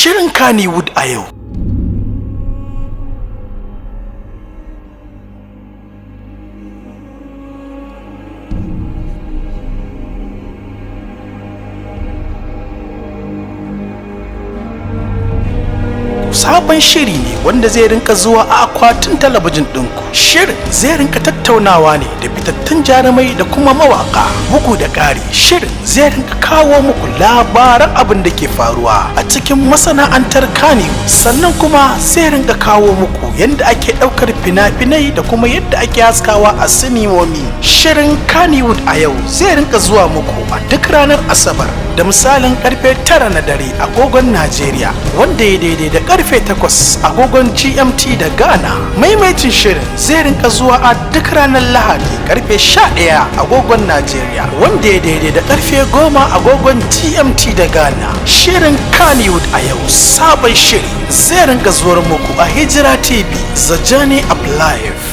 Shirin Kannywood a yau. Sabon shiri ne wanda zai rinka zuwa a akwatin talabijin ɗinku. Shirin zai rinka tattaunawa ne da fitattun jarumai da kuma mawaka. Bugu da ƙari, shirin zai rinka kawo muku labaran abin da ke faruwa a cikin masana'antar Kannywood. Sannan kuma zai rinka kawo muku yadda ake ɗaukar fina-finai da kuma yadda ake haskawa a sinimomi. Shirin Kannywood a yau zai rinka zuwa muku a duk ranar Asabar da misalin karfe 9 na dare agogon Najeriya, wanda ya daidai da karfe 8 agogon GMT da Ghana. Maimaicin shirin zai rinka zuwa a duk ranar Lahadi karfe 11 agogon Najeriya, wanda ya daidai da karfe 10 agogon GMT da Ghana. Shirin Kannywood a yau, sabon shiri, zai rinka zuwar muku a Hijira TV, The Journey of Life.